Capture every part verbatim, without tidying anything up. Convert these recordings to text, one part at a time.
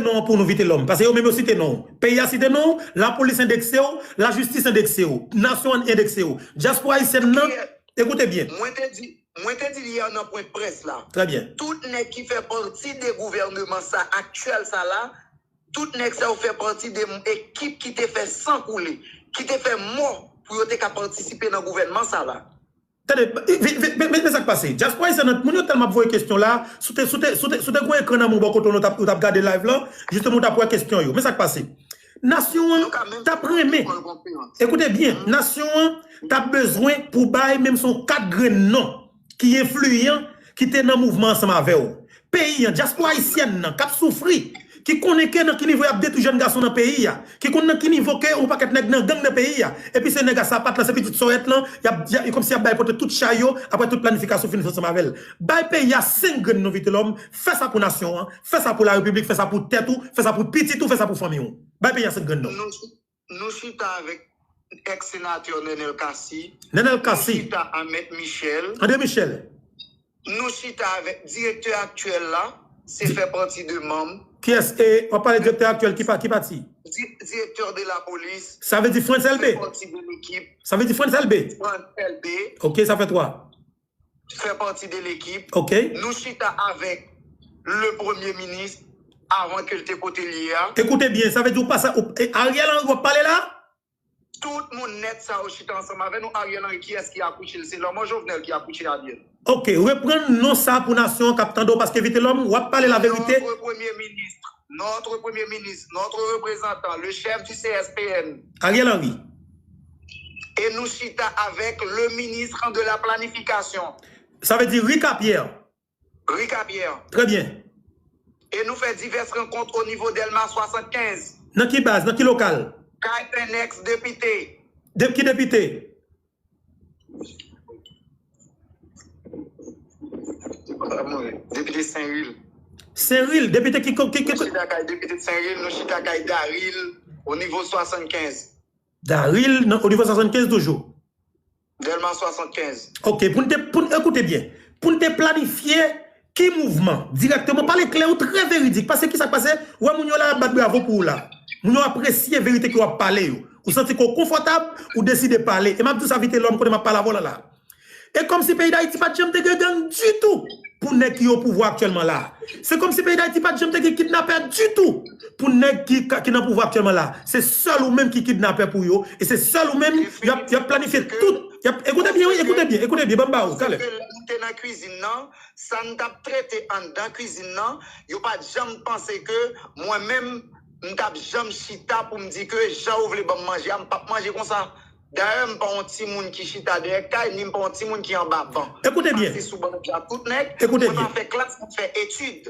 non an pou nou, Vitelòm. Paske yo menm yo site non w. Peyi a site non w, lapolis endekse w, lajistis endekse w, nasyon an endekse w. Dyaspora ayisyèn nan, ekoute byen. Mwen te di, mwen te di l yè nan pwen près la. Trè byen. Tout nèg ki fè pati de gouvèneman sa aktyèl sa la, tout nèg sa yo fè pati de ekip ki te fè san koule, ki te fè mò pou yo te ka patisipe nan gouvèneman sa la. Tande, men sa k pase. Dyaspora ayisyèn nan, moun yo tèlman ap voye kesyon la, si w te, si w te, si w te, si w te gen yon ekran nan men w bò kote w la, ou t ap, ou t ap gade live lan, jisteman ou t ap wè kesyon yo. Men sa k pase. Nasyon an t ap renmen. Ekoute byen, nasyon an t ap bezwen pou bay menm si yon kat grenn non ki enfliyan, ki te nan mouvman ansanm avè w. Peyi an, dyaspora ayisyèn nan, k ap soufri, ki konnen ke nan ki nivo y ap detwi jèn gason nan peyi a, ki konn nan ki nivo ke yon pakèt nèg nan gang nan peyi a, epi se nèg a sapat lan, se pitit sòyèt lan, y ap, y a, kòmsi y ap bay pote tout chay yo, apre tout planifikasyon fin fèt ansanm avè l. Bay peyi a senk grenn non, Vitelòm, fè sa pou nasyon an, fè sa pou larepiblik, fè sa pou tèt ou, fè sa pou pitit ou, fè sa pou fanmi w. Bay peyi a senk grenn non. Nou chita avèk èks senatè Nenel Cassy. Nenel Cassy. Nou chita a Mèt Michel. André Michel. Nou chita avèk direktè aktyèl la, se fè pati de manm. Kiyès? E, w ap pale direktè aktyèl ki pa, ki pati? Di, direktè de lapolis. Sa vle di Frantz Elbé? Fè pati de lekip. Sa vle di Frantz Elbé? Frantz Elbé. Ok, sa fè twa. Fè pati de lekip. Ok. Nou chita avèk le premye minis avan ke l te kote l ye a. Ekoute byen, sa vle di w pa sa, ou, e Ariel Henry w ap pale la? Tout moun nèt sa yo chita ansanm avè nou. Ariel Henry, kiyès ki akouche l? Se lanmò Jovenel ki akouche Ariel. Ok, reprann non sa pou nasyon an k ap tande w, paske Vitelòm, w ap pale laverite. Notre premye minis, notre premye minis, notre reprezantan, le chèf di C S P N. Ariel Henry. E nou chita avèk le ministre de la planification. Sa vle di Ricapierre. Ricapierre. Trè byen. E nou fè divès rankont o nivo Dèlma swasannkenz. Nan ki baz? Nan ki lokal? Kay en èks depite. De, ki depite? Depite Senril. Senril, depite ki, ki, ki, Nou chita kay depite Senril, nou chita kay Daril, o nivo swasannkenz. Daril, nan, o nivo swasannkenz toujou. Dèlma swasannkenz. Ok, pou n te, pou n, ekoute byen, pou n te planifye ki mouvman, dirèkteman, pale klè, ou trè veridik, paske ki sa k pase, ou wè moun yo la y ap bat bravo pou ou la. Moun yo apresye verite ke w ap pale yo. Ou santi ke w konfòtab, ou deside pale. E m ap di w sa Vitelòm, kote m ap pale avè w la la. E kòmsi peyi Dayiti pa t janm te gen gang ditou pou nèg ki o pouvwa aktyèlman la a. Se kòmsi peyi Dayiti pa t janm te gen kidnapè ditou pou nèg ki, ki nan pouvwa aktyèlman la a. Se sèl ou menm ki kidnapè pou yo, e se sèl ou menm y ap, y ap planifye tout. Y ap, ekoute byen, wi, ekoute byen, ekoute byen, ban m ba ou, talè. Paske lè nou te nan kwizin nan, sa n t ap trete anndan kwizin nan, yo pa t janm panse ke mwen menm, m t ap janm chita pou m di ke jan yo vle ban m manje a, m p ap manje konsa. Dayè, m pa yon timoun ki chita dèyè kay, ni m pa yon timoun ki anba ban. Ekoute byen. M pase sou ban dja tout nèg. Ekoute byen. Mwen pa fè klas, mwen fè etid.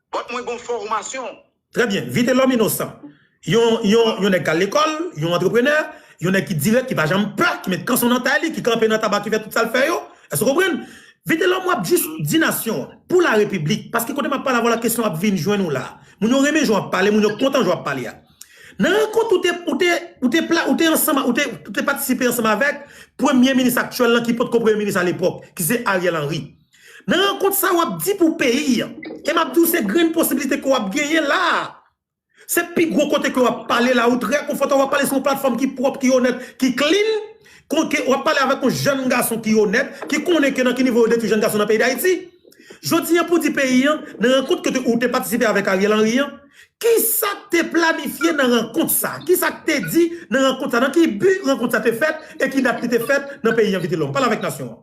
But mwen gen yon fòmasyon. Trè byen. Vitelòm Inosan. Yon, yon, yon nèg k al lekòl, yon antreprenè, yon nèg ki dirèk, ki pa janm pè, ki met kanson nan tay li, ki kanpe nan taba, ki fè tout sa l fè yo. Èske w konprann? Vitelòm, w ap jis di nasyon an, pou larepiblik, paske kote m ap pale avè w la, kesyon ap vin jwenn ou la. Moun yo renmen jan w ap pale, moun yo kontan jan w ap pale a. Nan rankont ou te, ou te, ou te, pla, ou te ansanm, ou te, ou te patisipe ansanm avèk premye minis aktyèl lan ki potko premye minis alepòk, ki se Ariel Henry. Nan rankont sa w ap di pou peyi an, e m ap di w se grenn posiblite ke w ap genyen la a. Se pi gwo kote ke w ap pale la, ou trè konfòtab, w ap pale sou yon platfòm ki pwòp, ki onèt, ki clean, kon ke w ap pale avèk yon jèn gason ki onèt, ki konnen ke nan ki nivo yo detwi jèn gason nan peyi Dayiti. Jodi an pou di peyi an, nan rankont ke ou te patisipe avèk Ariel Henry an, kisa k te planifye nan rankont sa? Kisa k te di nan rankont sa? Nan ki bi rankont sa te fèt e ki dat li te fèt nan peyi an, Vitelòm? Pale avèk nasyon an.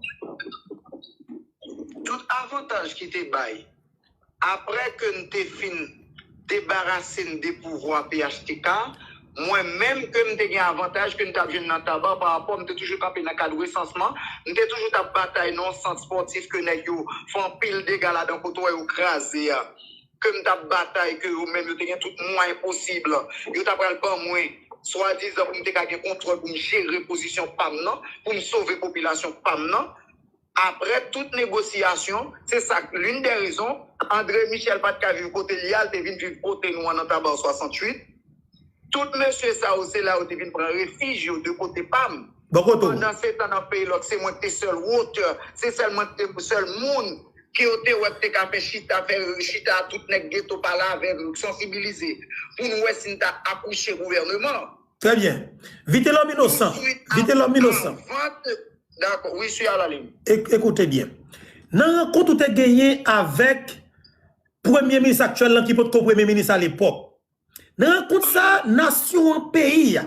Tout avantaj ki te bay, apre ke n te fin debarase n de pouvwa P H T K, mwen menm ke m te gen avantaj ke n t ap jwenn nan taba, parapò m te toujou kanpe nan kad resansman, m te toujou t ap batay nan yon sant spòtif ke nèg yo fè anpil dega ladan, kote w wè yo kraze a, ke m t ap batay, ke yo menm yo te gen tout mwayen posib, yo ta pral ban mwen, swadizan pou m te ka gen kontwòl, pou m jere pozisyon pa m nan, pou m sove popilasyon pa m nan. Apre tout negosyasyon, se sa k l'une des raisons, André Michel pa t ka viv kote l ye a, l te vin viv kote nou an nan Taba swasanntuit. Tout mesye sa yo, se la yo te vin pran refij yo de kote pa m. Bò kote w. Pandansetan, nan peyi lòk, se mwen k te sèl wotè, se sèl mwen k te sèl moun ke yo te wè k te ka fè chita, fè chita tout nèg geto pale avè l, sansibilize, pou nou wè si n ta akouche gouvèneman. Trè byen. Vitelòm inosan. Vitelòm inosan. Dakò, wi, sou a la ligne. Ekoute byen. Nan rankont ou te genyen avèk premye minis aktyèl lan ki potko premye minis alepòk. Nan rankont sa, nasyon an, peyi a,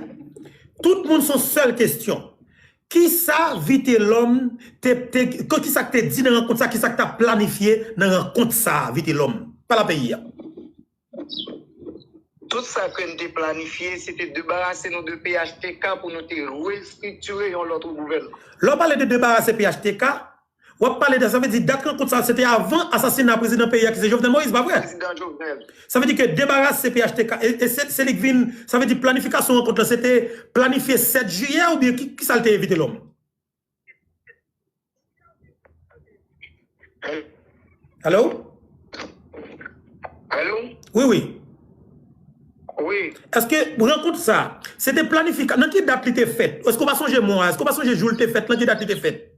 tout moun se yon sèl kesyon. Kisa Vitelòm te, te, kisa k te di nan rankont sa, kisa k t ap planifye nan rankont sa, Vitelòm? Pale a peyi a. Tout sa ke n te planifye, se te debarase nou de P H T K pou nou te restriktire yon lòt gouvènman. Lè w pale de debarase P H T K, w ap pale de, sa vle di dat rankont sa se te avan asasina prezidan peyi a ki se Jovenel Moïse, pa vre? Prezidan Jovenel. Sa vle di ke debarase P H T K, e, e se, se li k vin, sa vle di planifikasyon rankont lan se te planifye sèt jiyè oubyen ki, ki sa l te ye, Vitelòm? Alo? Alo? Wi, wi. Wi. Èske rankont sa, se te planifika, nan ki dat li te fèt? Èske w pa sonje mwa? Èske w pa sonje jou l te fèt? Nan ki dat li te fèt?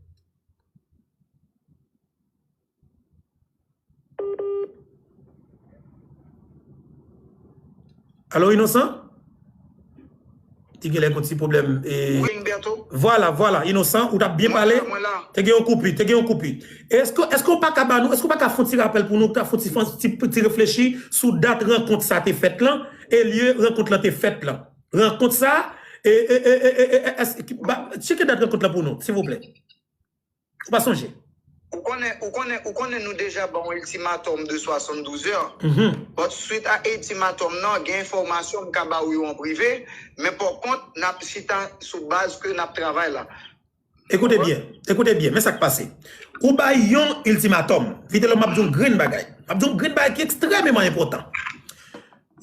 Alo, Inosan? Te genlè gon ti pwoblèm. Vwala, vwala, Inosan, ou t ap byen pale. Te gen yon koupi, te gen yon koupi. Èske, èske w pa ka ba nou, èske w pa ka fè yon ti rapèl pou nou, ka fè yon ti, ti, ti reflechi sou dat rankont sa te fèt lan, e lye rankont lan te fèt lan? Rankont sa, e, e, e, e, e, e, èske, ba, tcheke dat rankont lan pou nou, silvouplè. Ou pa sonje? Ou konnen, ou konnen, ou konnen nou deja ba yon iltimatòm de swasanndouz è. But swit a iltimatòm nan, gen enfòmasyon m ka ba ou yo an prive, men pa kont, n ap chita sou baz ke n ap travay la. Ekoute byen, ekoute byen, men sa k pase. Ou bay yon iltimatòm, Vitelòm, m ap di yon grenn bagay. M ap di yon grenn bagay ki ekstrèmeman enpòtan.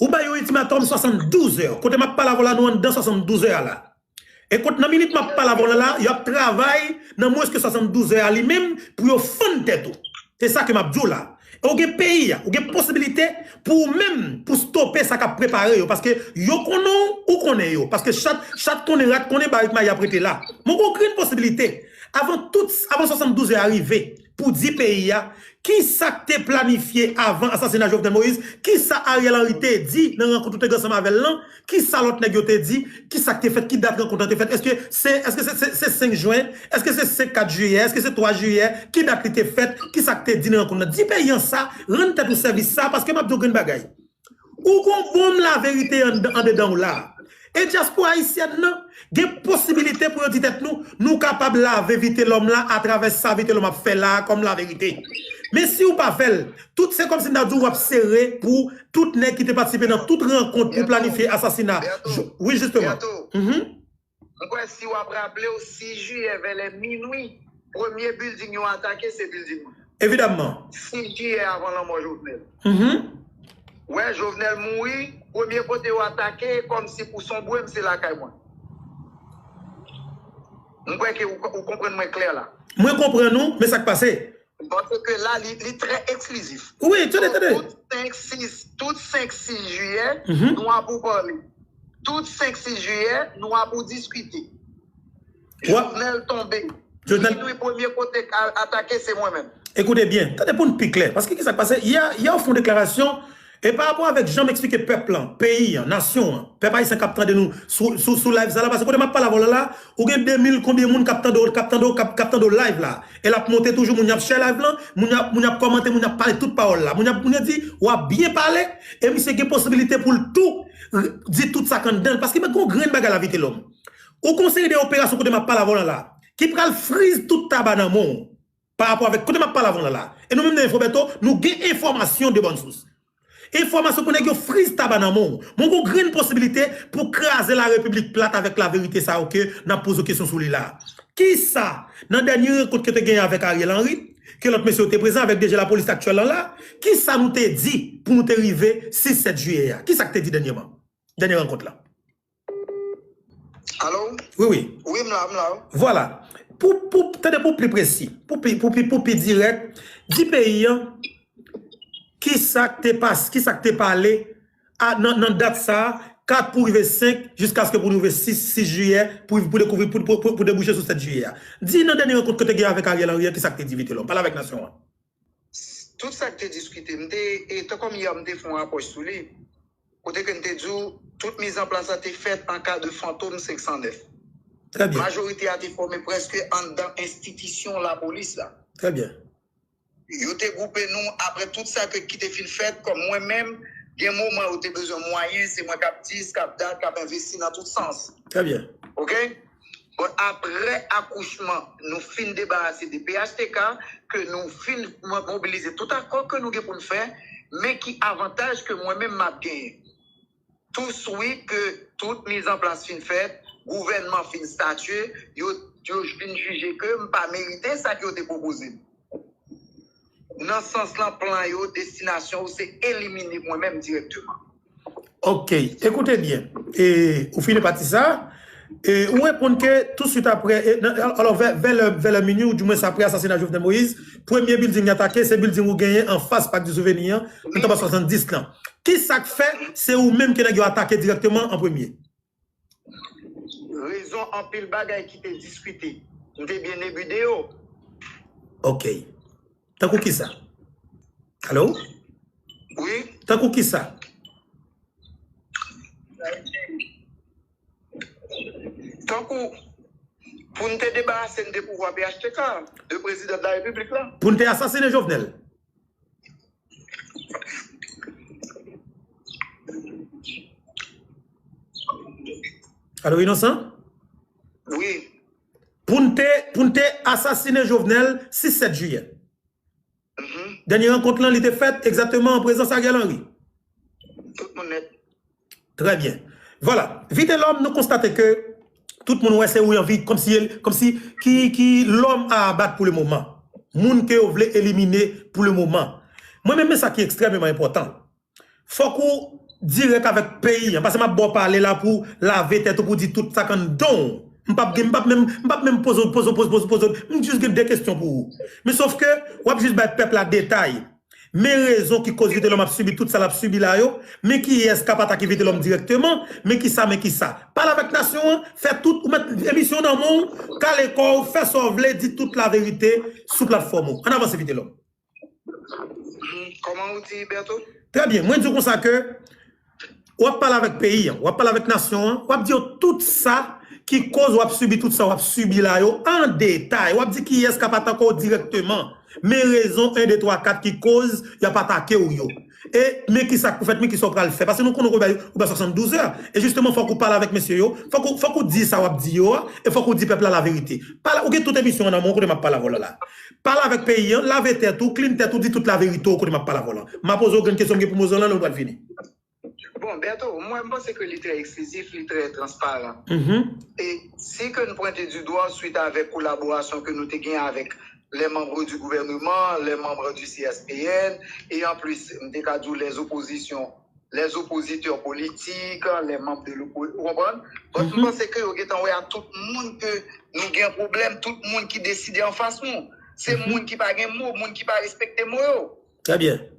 Ou bay yon iltimatòm swasanndouz è. Kote m ap pale avè w la, nou anndan swasanndouz è a la. E kot nan minit m ap pale avè w la, la, y ap travay nan mwens ke swasanndouz è a li menm pou yo fann tèt ou. Se sa ke m ap di w la. E ou gen peyi a, ou gen posibilite pou ou menm, pou stope sa k ap prepare yo. Paske yo konnen w, ou konnen yo. Paske chat, chat konnen rat, konnen barik mayi ap rete la. Men ou gen yon grenn posibilite. Avan tout, avan swasanndouz è a rive, pou di peyi a, kisa k te planifye avan asasina Jovenel Moïse, kisa Ariel Henry te di nan rankont ou te gen ansanm avè l lan, kisa lòt nèg yo te di, kisa k te fèt, ki dat rankont lan te fèt, èske se, èske se, se, se senk jen, èske se senk, kat jiyè, èske se twa jiyè, ki dat li te fèt, kisa k te di nan rankont lan? Di peyi an sa, rann tèt ou sèvis sa, paske m ap di w grenn bagay. Ou gon bonm laverite anndan, andedan w la. E dyaspora ayisyèn nan gen posibilite pou yo di tèt nou, nou kapab lave Vitelòm la atravè sa Vitelòm ap fè la a kòm laverite. Men si w pa fè l, tout se kòmsi n ta di w w ap sere pou tout nèg ki te patisipe nan tout rankont pou planifye asasina. Wi, jisteman. M kwè si w ap raple w, sis jiyè vèlè minwi, premye bilding yo atake se bilding mwen. Evidamman. Sis jiyè avan lanmò Jovenel. Mhm. Wè, Jovenel mouri, premye kote yo atake, kòmsi pou sonbre m, se lakay mwen. M kwè ke ou, ou konprann mwen klè la. Mwen konprann ou, men sa k pase? Paske la, li, li trè eksklizif. Wi, tande, tande. Tout senk, sis, tout senk, sis jiyè, nou ap pou pale. Tout senk, sis jiyè, nou ap pou diskite. Jovenel tonbe. Jovenel. Minwi, premye kote k al atake, se mwen menm. Ekoute byen, tande pou n pi klè. Paske kisa k pase? Yè, yè w fè yon deklarasyon, e pa rapò avèk jan m eksplike pèp lan, peyi an, nasyon an, pèp ayisyen k ap tande nou sou, sou, sou live sa la, paske kote m ap pale avè w la la, ou gen de mil konbyen moun k ap tande w, k ap tande w, k ap, k ap tande w live la. E l ap monte toujou, moun y ap share live lan, moun y ap, moun y ap kòmante, moun y ap pale tout pawòl la. Moun y ap, moun yo di, w ap byen pale, e misye gen posibilite pou l tou di tout sa k anndan l. Paske men gon grenn bagay la, Vitelòm. Ou gon seri de operasyon kote m ap pale avè w la la, ki pral friz tout taba nan men w. Pa rapò avèk kote m ap pale avè w la la. E nou menm nan Info Bertho, nou gen enfòmasyon de bòn sous. Enfòmasyon pou nèg yo friz taba nan men w. Men w gon grenn posibilite pou kraze larepiblik plat avèk laverite sa yo ke n ap poze w kesyon sou li la. Kisa, nan dènye rankont ke te genyen avèk Ariel Henry, ke lòt mesye yo te prezan avèk D G lapolis aktyèl lan la, kisa nou te di pou nou te rive sis, sèt jiyè a? Kisa k te di dènyèman? Dènye rankont la. Alo? Wi, wi. Wi, m la, m la. Vwala. Pou, pou, tande pou pi presi, pou pi, pou pi, pou pi dirèk, di peyi an, kisa k te pas, kisa k te pale a, nan, nan dat sa a, kat pou rive senk, jiskaske pou nou rive sis, sis jiyè, pou, pou dekouvri, pou, pou, pou, pou debouche sou sèt jiyè a. Di nan dènye rankont ke w te gen avèk Ariel Henry an, kisa k te di Vitelòm? Pale avèk nasyon an. tout sa k te diskite, m te, e, tankou yè, m te fè yon apwòch sou li, kote ke m te di w, tout mizanplas la te fèt an ka de fantom senk san nèf. Trè byen. Majorite a te fòme prèske anndan enstitisyon lapolis la. Trè byen. Yo te gwoupe nou apre tout sa ke, ki te fin fèt, kòm mwen menm, gen moman yo te bezwen mwayen, se mwen k ap dis, k ap dat, k ap envesti nan tout sans. Trè byen. Oke? Bon, apre akouchman, nou fin debarase de P H T K, ke nou fin mo-, mobilize tout akò ke nou gen pou n fè, men ki avantaj ke mwen menm m ap genyen. Tou swi ke tout mizanplas fin fèt, gouvènman fin statye, yo, yo fin jije ke m pa merite sa ke yo te pwopoze m. Nan sans lan, plan yo, destinasyon yo, se elimine mwen menm dirèkteman. Oke, ekoute byen. E, ou fini pati sa. E, ou reponn ke tou swit apre, e, nan, alò, vè, vè lè, vè lè minui, ou di mwens apre asasina Jovenel Moïse, premye bilding atake, se bilding ou genyen anfas Parc du Souvenir an, nan Taba swasanndis lan. Ki sa k fè se ou menm ke nèg yo atake dirèkteman an premye? Rezon anpil bagay ki te diskite. M te byen ebri de yo. Oke. Tankou kisa? Alo? Wi. Tankou kisa? Tankou pou n te debarase n de pouvwa P H T K, de prezidan de la repiblik la. Pou n te asasine Jovenel. Alo, Inosan? Wi. Pou n te, pou n te asasine Jovenel sis sèt jiyè. Mhm. Dènye rankont lan, li te fèt egzakteman an prezans Ariel Henry. Tout moun nèt. Trè byen. Vwala. Vitelòm, nou konstate ke tout moun wè se ou anvi, kòmsi, kòmsi ki, ki lòm a abat pou le moman. Moun ke yo vle elimine pou le moman. Mwen menm, men sa ki ekstrèmeman enpòtan. Fòk ou dirèk avèk peyi an. Paske m ap ba w pale la pou lave tèt ou, pou di tout sa k anndan w. M p ap gen, m p ap menm, m p ap menm poze, poze, poze, poze, poze. M jis gen de kesyon pou ou. Men sòf ke w ap jis bay pèp la detay. Men rezon ki koz Vitelòm ap sibi tout sa l ap sibi la yo. Men kiyès k ap atake Vitelòm dirèkteman. Men kisa, men kisa. Pale avèk nasyon an, fè tout, ou mèt emisyon nan men w, kale kò w, fè sa w vle, di tout laverite sou platfòm ou. Ann avanse, Vitelòm. Hmm, kòman ou di, Bertho? Trè byen. Mwen di w konsa ke w ap pale avèk peyi an, w ap pale avèk nasyon an, w ap di yo tout sa ki koz w ap sibi tout sa w ap sibi la yo an detay. W ap di kiyès k ap atake w dirèkteman. Men rezon en, de, twa, kat ki koz y ap atake w yo. E men kisa k pou fèt, men kisa w pral fè. Paske nou konnen w bay, w bay swasanndouz è. E jisteman, fòk ou pale avèk mesye yo. Fòk ou, fòk ou di sa w ap di yo a. E fòk ou di pèp la laverite. Pale, ou gen tout emisyon an nan men w kote m ap pale avè w la. Pale avèk peyi an, lave tèt ou, clean tèt ou, di tout laverite w kote m ap pale avè w la. M a poze w grenn kesyon m gen pou m poze w la, lè w pral fini. Bon, Bertho, mwen, m panse ke li trè eksplizif, li trè transparan. Mhm. E si ke n pwente di dwa swit avèk kolaborasyon ke nou te gen avèk les membres du gouvernement, les membres du C S P N, e an plis, m te ka di w les oppositions, les oppositeurs politiques, les membres de l'opposition, ou konprann? But m panse ke yo gentan wè a tout moun ke nou gen pwoblèm, tout moun ki deside anfas nou. Se moun ki pa gen mo, moun ki pa respekte mo yo. Trè byen.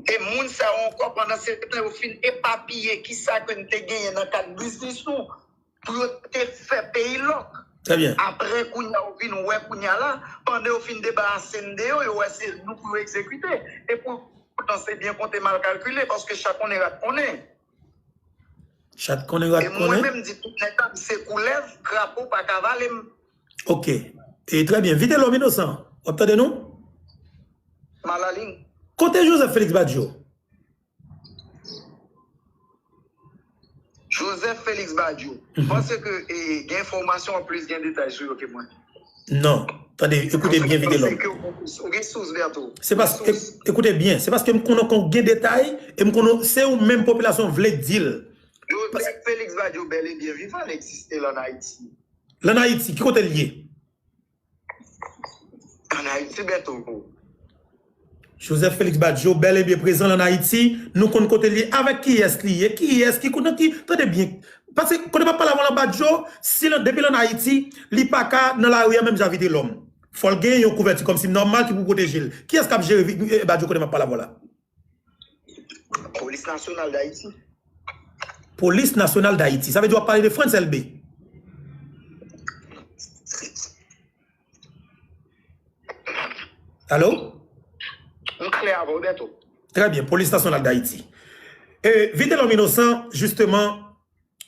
E moun sa yo ankò, pandan se tan, yo fin epapiye kisa ke n te genyen nan kad biznis nou, pou yo te fè peyi lòk. Trè byen. Apre, kounye a, yo vin wè, kounye a la, pandan yo fin debarase n de yo, yo wè se nou pou yo egzekite. E poutan, se byen konte, mal kalkile, paske chat konnen, rat konnen. Chat konnen, rat konnen. E mwen menm, di tout nèg la, m se koulèv, krapo pa ka vale m. Oke. E trè byen. Vitelòm Inosan, w ap tande nou? M a la liy. Kote Joseph Félix Badio? Joseph Félix Badio. Mhm. M panse ke, e, gen enfòmasyon an plis, gen detay sou yo ke mwen. Non. Tande, ekoute byen, Vitelòm. Ou gen sous, Bertho. Se paske, ekoute byen, se paske m konnen ke w gen detay, e m konnen se ou menm popilasyon vle di l. Joseph Félix Badio bèl e byen vivan, l egziste la ann Ayiti. L ann Ayiti, ki kote l ye? Ann Ayiti, Bertho. Joseph Félix Badio, bèl e byen prezan l ann Ayiti. Nou konn kote l ye, avèk kiyès li ye, kiyès ki, nan ki, tande byen. Paske, kote m ap pale avè w la, Badio, si l, depi l ann Ayiti, li pa ka nan lari a menm jan Vitelòm. Fò l gen yon kouvèti kòmsi nòmal ki pou pwoteje l. Kiyès k ap jere Vi-, eh, Badio kote m ap pale avè w la? Polis Nasyonal Dayiti. Polis Nasyonal Dayiti. Sa vle di w ap pale de Frantz Elbé. Alo? M klè avè w, Bèto. Trè byen, Polis Nasyonal Dayiti. E, Vitelòm Inosan, jisteman,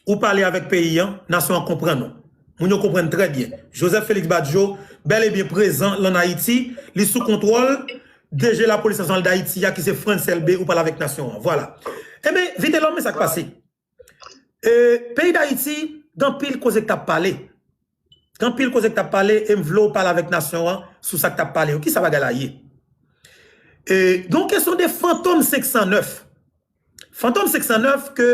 ou pale avèk peyi an, nasyon an konprann ou. Moun yo konprann trè byen. Joseph Félix Badio, bèl e byen prezan lan Ayiti, li sou kontwòl D G Lapolis Nasyonal Dayiti a, ki se Frantz Elbé, ou pale avèk nasyon an. Vwala. Ebyen, Vitelòm, men sa k pase. E, peyi Dayiti, gen anpil koze k t ap pale. Gen anpil koze k t ap pale, e m vle w pale avèk nasyon an sou sa k t ap pale yo. Kisa bagay la ye? E, gen yon kesyon de Fantom senk san nèf. Fantom senk san nèf ke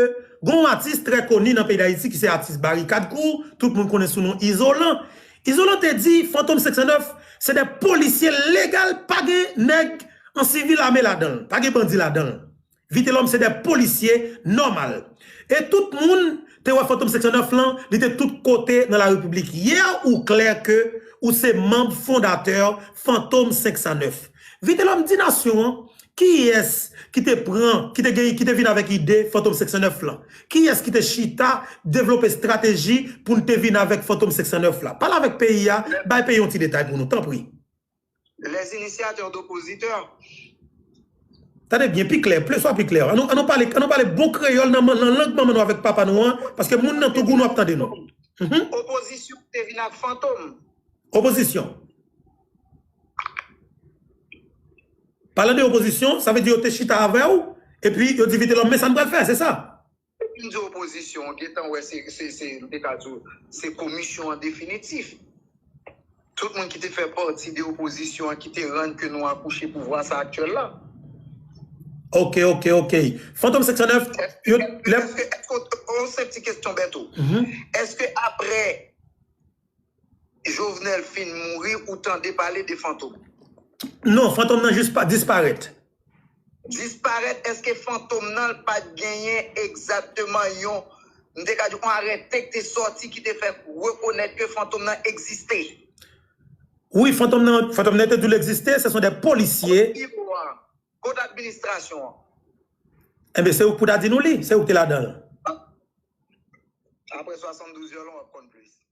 gen yon atis trè koni nan peyi Dayiti ki se atis Barikad Crew, tout moun konnen sou non Izolan. Izolan te di Fantom senk san nèf se de polisye legal, pa gen nèg an sivil ame ladan l, pa gen bandi ladan l. Vitelòm se de polisye nòmal. E tout moun te wè Fantom senk san nèf lan, li te tout kote nan la repiblik. Yè ou klè ke ou se manm fondatè Fantom senk san nèf. Vitelòm, di nasyon an, kiyès ki te pran, ki te gen, ki te vin avèk ide Fantom senk san nèf lan? Kiyès ki te chita, devlope estrateji pou n te vin avèk Fantom senk san nèf la? Pale avèk peyi a, bay peyi yon ti detay pou nou, tanpri. Les initiateurs d'oppositeurs. Tande byen, pi klè, ple swa pi klè. An nou, an nou pale, an nou pale bon kreyòl nan, nan lang manman nou avèk papa nou an, paske moun nan Tougou nou ap tande nou. Mhm. Opozisyon te vin ak Fantom. Opozisyon. Palan de opozisyon, sa vle di yo te chita avè w, epi yo di Vitelòm, men sa n pral fè, se sa. M di opozisyon, gentan wè se, se, se, m te ka di w, se komisyon an definitif. Tout moun ki te fè pati de opozisyon an ki te rann ke nou akouche pouvwa sa aktyèl la. Ok, ok, ok. Fantom senk san nèf, yo, lè Èske, èske, yon senp ti kesyon, Bèto. Èske apre Jovenel fin mouri, ou tande pale de Fantom? Non, Fantom nan jis pa disparèt. Disparèt, èske Fantom nan pa t genyen egzakteman yon, m te ka di, yon arete ki te sòti ki te fè rekonèt ke Fantom nan egziste? Wi, Fantom nan, Fantom nan te di l egziste, se son de polisye. Kot administrasyon an? Enben, se ou k pou ta di nou li, se ou k te ladan l. Apre swasanndouz yòl, w ap konn plis.